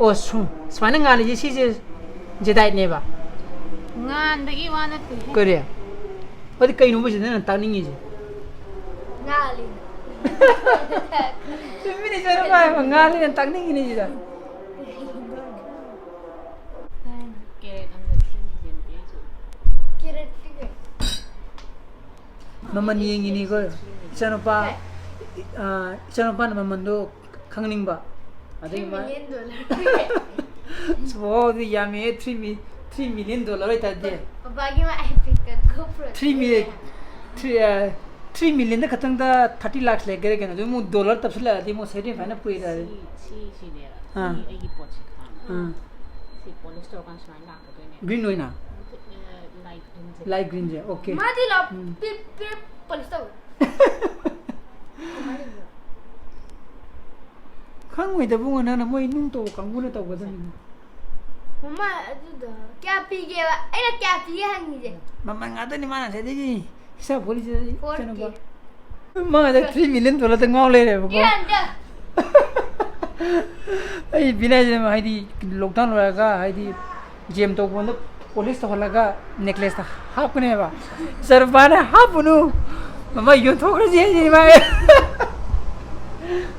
ꯑꯣ, ꯁꯨ-, ꯁꯨꯃꯥꯏꯅ ꯉꯥꯜꯂꯤꯁꯦ, ꯁꯤꯁꯦ ꯖꯦꯗꯥꯏꯠꯅꯦꯕ꯫ ꯉꯥꯟꯕꯒꯤ ꯋꯥ ꯅꯠꯇꯦꯍꯦ꯫ ꯀꯔꯤ? ꯑꯗꯨꯗꯤ ꯀꯩꯅꯣꯕ ꯁꯤꯗ ꯅꯪꯅ ꯇꯥꯛꯅꯤꯡꯉꯤꯁꯦ? ꯉꯥꯜꯂꯤ꯫ ꯆꯨꯝꯃꯤꯅꯦ, ꯏꯆꯥꯅꯨꯄꯥ ꯍꯥꯏꯕ, ꯉꯥꯜꯂꯤꯅ ꯇꯥꯛꯅꯤꯡꯉꯤꯅꯦ ꯁꯤꯗ꯫ ꯀꯦꯔꯦꯠ ꯑꯃꯗ three million ꯄꯤ ꯑꯩꯁꯨ꯫ ꯀꯦꯔꯦꯠ ꯄꯤꯒꯦ꯫ ꯃꯃꯜ ꯌꯦꯡꯉꯤꯅꯤꯀꯣ, ꯏꯆꯥꯅꯨꯄꯥ, ꯑ, ꯏꯆꯥꯅꯨꯄꯥꯅ ꯃꯃꯜꯗꯣ ꯈꯪꯅꯤꯡꯕ꯫ ꯑꯗꯩ three ꯃꯥ million dollar꯫ ꯁꯨꯕꯥꯎꯗꯤ ꯌꯥꯝꯃꯦ, three mi-, three million dollar ꯑꯣꯏꯇꯥꯔꯗꯤ꯫ ꯄꯄꯥꯒꯤ ꯃꯥ iPad ꯀ GoPro three million, ꯂꯩꯔꯦ꯫ Three, ꯑ, three million ꯗ ꯈꯛꯇꯪꯗ thirty lakhs ꯂꯩꯈꯔꯦ ꯀꯩꯅꯣ, ꯑꯗꯨ ꯑꯃꯨꯛ dollar ꯇꯞꯁꯤꯜꯂꯛꯑꯗꯤ ꯑꯃꯨꯛ seventy five ꯅ ꯄꯨꯏꯔꯛꯑꯗꯤ꯫ ꯁꯤ, ꯁꯤ, ꯁꯤꯅꯦꯕ꯫ ꯑꯥ꯫ ꯑꯩꯒꯤ ꯄꯣꯠꯁꯦ ꯈꯪꯉꯕ? ꯑꯥ꯫ ꯁꯤ ꯄꯣꯂꯤꯁ ꯇꯧꯔꯀꯥꯟꯗ ꯁꯨꯃꯥꯏꯅ ꯂꯥꯛꯀꯗꯣꯏꯅꯦ꯫ ꯒ꯭ꯔꯤꯟ ꯑꯣꯏꯅ? ꯑ, ꯂꯥꯏꯠ ꯒ꯭ꯔꯤꯟꯁꯦ꯫ ꯂꯥꯏꯠ ꯒ꯭ꯔꯤꯟꯁꯦ, ꯑꯣꯀꯦ꯫ ꯃꯥꯗꯤ ꯂꯥꯎ-, ꯎꯝ꯫ ꯄꯤꯞ, ꯄꯤꯞ, ꯄꯣꯂꯤꯁ ꯇꯧ꯫ ꯈꯪꯉꯣꯏꯗꯕꯨ ꯅꯪꯅ ꯃꯣꯏ ꯅꯨꯡ ꯇꯧꯕ ꯀꯥꯡꯕꯨꯅ ꯇꯧꯒꯗꯕꯅꯤ꯫ ꯃꯃꯥ, ꯑꯗꯨꯗꯣ ꯀꯌꯥ ꯄꯤꯒꯦꯕ? ꯑꯩꯅ ꯀꯌꯥ ꯄꯤꯒꯦ ꯍꯪꯉꯤꯁꯦ꯫ ꯃꯃꯜ ꯉꯥꯛꯇꯅꯤ ꯃꯥꯅ ꯉꯁꯥꯏꯗꯒꯤ ꯍꯤꯁꯥꯞ ꯈꯣꯠꯂꯤꯁꯦ꯫ ꯐꯣꯔ ꯀꯦ꯫ ꯏꯆꯟꯅꯨꯄꯥ꯫ ꯃꯥ ꯉꯁꯥꯏ ꯊ꯭ꯔꯤ ꯃꯤꯂꯤꯌꯟ ꯗꯣꯂꯔꯗ ꯉꯥꯎ ꯂꯩꯔꯦꯕꯀꯣ꯫ ꯏꯔꯥꯟꯗ꯫ ꯑꯩ ꯕꯤꯅꯥꯏꯁꯦ ꯍꯥꯏꯗꯤ ꯂꯣꯛꯗꯥꯎꯟ ꯂꯣꯏꯔꯒ ꯍꯥꯏꯗꯤ ꯖꯦꯝ ꯇꯧꯕꯗ ꯄꯣꯂꯤꯁ ꯇꯧꯍꯜꯂꯒ ꯅꯦꯀ꯭ꯂꯦꯁꯇ ꯍꯥꯞꯀꯅꯦꯕ꯫ ꯁꯔꯕꯥꯅ ꯍꯥꯞꯄꯨꯅꯨ, ꯃꯃꯥ ꯌꯣꯟꯊꯣꯛꯈ꯭ꯔꯁꯤ ꯍꯥꯏꯁꯤꯅꯤ ꯃꯥ꯫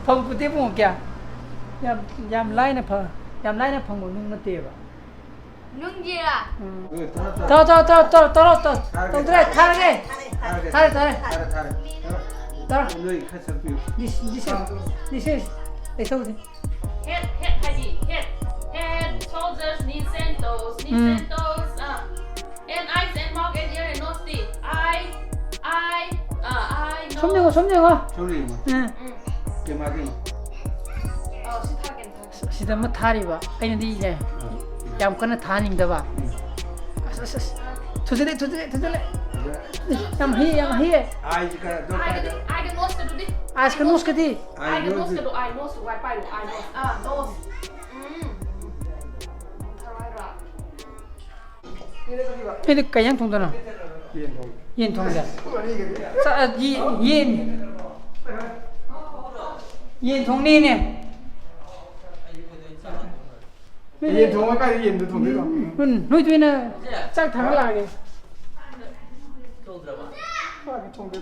ꯐꯪꯄꯣꯠꯇꯦ ꯏꯕꯨꯡꯉꯣ, ꯀꯌꯥ? ꯌꯥꯝ, ꯌꯥꯝ ꯂꯥꯏꯅ ꯐ-, ꯌꯥꯝ ꯂꯥꯏꯅ ꯐꯪꯕ ꯅꯨꯡ ꯅꯠꯇꯦꯕ꯫ ꯅꯨꯡꯒꯤꯔꯥ? ꯎꯝ꯫ ꯇꯧ, ꯇꯧ, ꯇꯧ, ꯇꯧ, ꯇꯧ, ꯇꯧ꯫ ꯊꯥꯔꯒꯦ, ꯇꯧꯗ꯭ꯔꯦ, ꯊꯥꯔꯒꯦ꯫ ꯊꯥꯔꯦ, ꯊꯥꯔꯦ꯫ ꯊꯥꯔꯦ, ꯊꯥꯔꯦ꯫ ꯊꯥꯔꯦ, ꯊꯥꯔꯦ꯫ ꯇꯧꯔꯣ꯫ ꯅꯣꯏ ꯈꯔ ꯆꯪꯕꯤꯌꯨ꯫ This, this is, this is, ꯂꯩꯊꯧꯁꯦ꯫ Head, head ꯍꯥꯏꯗꯤ, head, head, shoulders, knees and toes, knees um. And toes, ah. And eyes and mouth and ear and nose ꯇꯤ꯫ Eye, eye, ah, eye, nose꯫ ꯁꯣꯝꯗ ꯌꯦꯡꯉꯣ, ꯁꯣꯝꯗ ꯌꯦꯡꯉꯣ꯫ ꯁꯣꯝꯗ ꯌꯦꯡꯉꯣ꯫ ꯎꯝ꯫ ꯀꯦꯃꯦꯔꯥꯗ ꯌꯦꯡꯉꯣ꯫ ꯑꯥ, ꯁꯤ ꯊꯥꯒꯦ, ꯊꯥꯒꯦ꯫ ꯁꯤꯗ ꯑꯃ ꯊꯥꯔꯤꯕ, ꯑꯩꯅꯗꯤ ꯌꯥꯝ ꯀꯟꯅ ꯊꯥꯍꯟꯅꯤꯡꯗꯕ꯫ ꯑꯁ, ꯑꯁ, ꯑꯁ꯫ ꯊꯨꯖꯤꯜꯂꯦ, ꯊꯨꯖꯤꯜꯂꯦ, ꯊꯨꯖꯤꯜꯂꯦ꯫ ꯌꯥꯝ ꯍꯩꯌꯦ, ꯌꯥꯝ ꯍꯩꯌꯦ꯫ ꯑꯥꯏꯁꯤ ꯈꯔ ꯑꯗꯨꯝ ꯑꯥꯏꯒ ꯈꯔ ꯅꯣꯁꯀ ꯑꯗꯨꯗꯤ꯫ ꯑꯥꯏꯁꯀ ꯅꯣꯁꯀꯗꯤ꯫ ꯑꯥꯏꯒ ꯅꯣꯁꯀꯗꯣ, ꯑꯥꯏ ꯅꯣꯁ, ꯋꯥꯏ ꯄꯥꯏꯔꯣ, ꯑꯥꯏ ꯅꯣꯁ꯫ ꯑꯥ, ꯅꯣꯁ꯫ ꯎꯝ꯫ ꯊꯔꯣꯏꯔꯣ? ꯑꯩꯗꯤ ꯀꯩ ꯏꯟꯖꯥꯡ ꯊꯣꯡꯗꯣꯏꯅꯣ? ꯌꯦꯟ ꯊꯣꯡ-, ꯌꯦꯟ ꯊꯣꯡꯒꯦ꯫ ꯆꯥ-, ꯌꯦ-, ꯌꯦꯟ꯫ ꯌꯦꯟ ꯊꯣꯡꯅꯤꯅꯦ꯫ ꯌꯦꯟ ꯊꯣꯡꯉ ꯀꯥꯏꯗ ꯌꯦꯟꯗꯣ ꯊꯣꯡꯗꯣꯏꯅꯣ? ꯎꯝ, ꯅꯣꯏ ꯇꯨꯃꯤꯟꯅ ꯆꯥꯛ ꯊꯥꯡꯒꯠꯂꯛꯑꯒꯦ꯫ ꯊꯣꯡꯗ꯭ꯔꯕ? ꯊꯣꯡꯉꯦ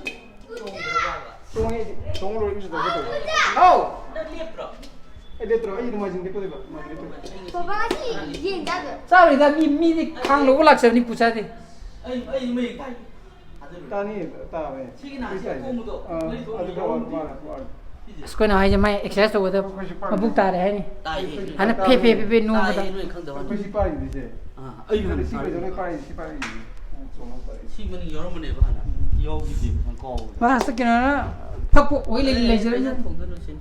ꯑꯩꯗꯤ꯫ ꯊꯣꯡ ꯂꯣꯏꯔ ꯏꯔꯨꯖꯊꯣꯛꯀꯦ ꯇꯧꯕ꯫ ꯍꯥꯎ! ꯅꯪ ꯂꯦꯞꯇ꯭ꯔꯣ? ꯑꯩ ꯂꯦꯞꯇ꯭ꯔꯣ? ꯑꯩ ꯅꯣꯡꯃꯥꯏꯖꯤꯡ ꯂꯦꯞꯀꯗꯣꯏꯕ꯫ ꯅꯣꯡꯃꯥꯏꯖꯤꯡ ꯂꯦꯞꯀꯗꯣꯏꯕ꯫ ꯕꯕꯥ ꯉꯁꯤ ꯌꯦꯟ ꯆꯥꯗ꯭ꯔꯣ? ꯆꯥꯔꯣꯏꯗ, ꯃꯤ, ꯃꯤꯗꯤ ꯈꯥꯡ ꯂꯧꯕ ꯂꯥꯛꯆꯕꯅꯤ, ꯄꯨ ꯆꯥꯗꯦ꯫ ꯑꯩ, ꯑꯩ ꯃꯌꯦꯛ ꯇꯥꯏ꯫ ꯊꯥꯖꯔꯣꯏ꯫ ꯇꯥꯅꯤ, ꯇꯥꯕꯅꯦ꯫ ꯁꯤꯒꯤ ꯅꯍꯥꯟ ꯁꯤ ꯇꯥꯏ꯫ ꯑꯀꯣꯡꯕꯗꯣ, ꯑꯥ, ꯅꯣꯏ ꯊꯣꯛꯑꯝꯃꯤ ꯑꯗꯨ ꯌꯥꯎꯔꯝꯗꯦ꯫ ꯃꯥꯅ, ꯃꯥꯅ꯫ ꯑꯁ, ꯑꯩꯈꯣꯏꯅ ꯍꯥꯏꯁꯦ ꯃꯥꯏ ꯑꯦꯛꯁꯔꯁꯥꯏꯁ ꯇꯧꯕꯗ ꯑꯩꯈꯣꯏꯁꯨ ꯄꯥꯏ-, ꯃꯕꯨꯛ ꯇꯥꯔꯦ ꯍꯥꯏꯅꯤ꯫ ꯇꯥꯏꯌꯦ꯫ ꯍꯥꯟꯅ ꯐꯦ ꯐꯦ ꯐꯦ ꯐꯦ ꯅꯣꯡꯕꯗ꯫ ꯇꯥꯏꯌꯦ, ꯅꯣꯏ ꯈꯪꯗꯕ ꯋꯥꯅꯤ꯫ ꯑꯩꯈꯣꯏꯁꯤ ꯄꯥꯏꯔꯤꯅꯤꯁꯦ꯫ ꯑꯥ, ꯑꯩ ꯍꯥꯟꯅ ꯁꯤ ꯄꯥꯏꯔꯤ꯫ ꯂꯣꯏ ꯄꯥꯏꯔꯤ, ꯁꯤ ꯄꯥꯏꯔꯤꯅꯤ꯫ ꯆꯣꯡꯉ ꯄꯥꯏꯔꯤ꯫ ꯁꯤ ꯃꯅꯤꯡ ꯌꯥꯎꯔꯝꯕꯅꯦꯕ ꯍꯥꯟꯅ꯫ ꯎꯝ꯫ ꯌꯥꯎꯈꯤꯗꯦꯕ, ꯅꯪ ꯀꯥꯎꯕꯅꯦ꯫ ꯂꯥꯁꯇ ꯀꯩꯅꯣꯅ ꯐꯛꯄ ꯑꯣꯏ ꯂꯩ-, ꯑꯦ, ꯂꯩꯖꯔꯝꯅꯤ꯫ ꯑꯩꯅ ꯊꯣꯡꯗꯣꯏꯅꯣ ꯁꯤꯅꯤ꯫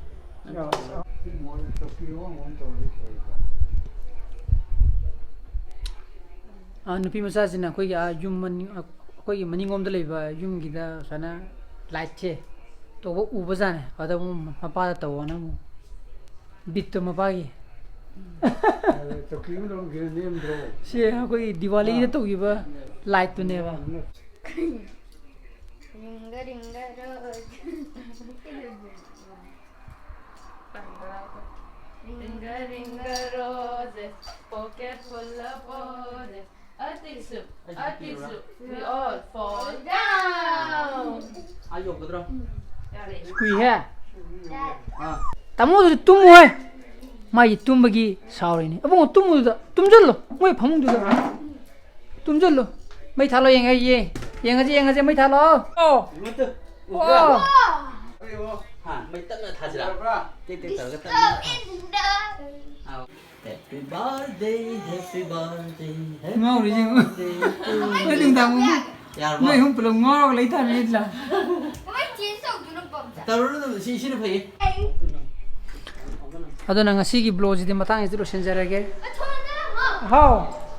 ꯑꯥ, ꯅꯨꯄꯤ ꯃꯆꯥꯁꯤꯅ ꯑꯩꯈꯣꯏꯒꯤ ꯑꯥ ꯌꯨꯝ ꯃꯅꯤꯡ, ꯑꯩꯈꯣꯏꯒꯤ ꯃꯅꯤꯡꯂꯣꯝꯗ ꯂꯩꯕ ꯌꯨꯝꯒꯤꯗ ꯁꯨꯃꯥꯏꯅ ꯂꯥꯏꯠꯁꯦ ꯇꯧꯕ ꯎꯕꯖꯥꯠꯅꯦ꯫ ꯑꯗ ꯑꯃꯨꯛ ꯃꯄꯥꯗ ꯇꯧꯋꯣꯅ ꯑꯃꯨꯛ ꯕꯤꯠꯇꯣ ꯃꯄꯥꯒꯤ꯫ ꯆꯧꯀꯤ ꯑꯃ ꯂꯧꯔꯝꯈꯤꯕ ꯅꯦꯝꯗ꯭ꯔꯣ? ꯁꯤ ꯑꯩꯈꯣꯏꯒꯤ ꯗꯤꯋꯥꯂꯤꯗ ꯇꯧꯈꯤꯕ ꯂꯥꯏꯠꯇꯨꯅꯦꯕ꯫ Ring a ring a rose. Ring a ring a roses, pocket full of roses. Atishoo, atishoo, we all fall down. ꯑꯥ ꯌꯧꯒꯗ꯭ꯔꯣ? ꯌꯥꯔꯦ꯫ ꯀꯨꯏꯍꯦ꯫ ꯑꯥ꯫ ꯇꯥꯃꯣꯗꯨꯗꯤ ꯇꯨꯝꯃꯨꯍꯦ꯫ ꯃꯥꯒꯤ ꯇꯨꯝꯕꯒꯤ ꯁꯥꯎꯔꯤꯅꯤ꯫ ꯑꯕꯨꯡꯉꯣ, ꯇꯨꯝꯃꯨꯗꯨꯗ꯫ ꯇꯨꯝꯖꯜꯂꯣ꯫ ꯃꯣꯏ ꯐꯃꯨꯡꯗꯨꯗ꯫ ꯇꯨꯝꯖꯜꯂꯣ꯫ ꯃꯩ ꯊꯥꯜꯂꯣ, ꯌꯦꯡꯉꯦ, ꯌꯦꯡ-, ꯌꯦꯡꯉꯁꯤ, ꯌꯦꯡꯉꯁꯤ, ꯃꯩ ꯊꯥꯜꯂꯣ꯫ ꯑꯣ꯫ ꯏꯃꯠꯇ꯫ ꯑꯣ꯫ ꯍꯥ, ꯃꯩ ꯇꯞꯅ ꯊꯥꯁꯤꯔꯥ? ꯌꯥꯔꯕ꯭ꯔꯥ? ꯇꯦꯛ ꯇꯦꯛ ꯇꯧꯔꯒ ꯇꯞꯅ ꯊꯥ-, ꯑꯥꯎ꯫ Happy birthday, happy birthday, happy ꯉꯥꯎꯔꯤꯁꯤ ꯌꯦꯡꯉꯨ꯫ Birthday to you. ꯅꯣꯏ ꯅꯨꯡꯗꯥꯡ ꯄꯨꯡ ꯌꯥꯔꯕꯣ? ꯅꯣꯏ ꯑꯍꯨꯝ ꯄꯨꯂꯞ ꯉꯥꯎꯔꯒ ꯂꯩ ꯇꯥꯔꯦ ꯅꯠꯇ꯭ꯔꯥ? ꯀꯃꯥꯏ change ꯇꯧꯗꯣꯏꯅꯣ ꯄꯝꯆꯥ? ꯇꯧꯔꯨꯅꯨ, ꯁꯤ, ꯁꯤꯅ ꯐꯩꯌꯦ꯫ ꯑꯗꯨꯅ ꯉꯁꯤꯒꯤ vlogꯁꯤꯗꯤ ꯃꯇꯥꯡꯁꯤꯗ ꯂꯣꯏꯁꯤꯟꯖꯔꯒꯦ꯫ ꯑ, ꯊꯣꯡꯗꯅ ꯑꯃꯨꯛ꯫ ꯍꯥꯎ꯫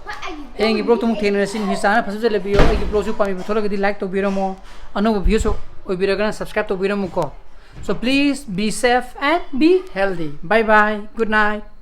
ꯍꯣꯏ, ꯑꯩ ꯍꯌꯦꯡꯒꯤ vlogꯇ ꯑꯃꯨꯛ ꯊꯦꯡꯅꯔꯁꯤ꯫ ꯅꯨꯃꯤꯠ ꯆꯥꯅ ꯐꯖ ꯐꯖ ꯂꯩꯕꯤꯌꯣ꯫ ꯑꯩꯒꯤ vlogꯁꯨ ꯄꯥꯝꯕꯤꯕ ꯊꯣꯛꯂꯒꯗꯤ like ꯇꯧꯕꯤꯔꯝꯃꯣ꯫ ꯑꯅꯧꯕ viewꯁꯨ ꯑꯣꯏꯕꯤꯔꯒꯅ subscribe ꯇꯧꯕꯤꯔꯝꯃꯨꯀꯣ꯫ So please be safe and be healthy. Bye bye. Good night.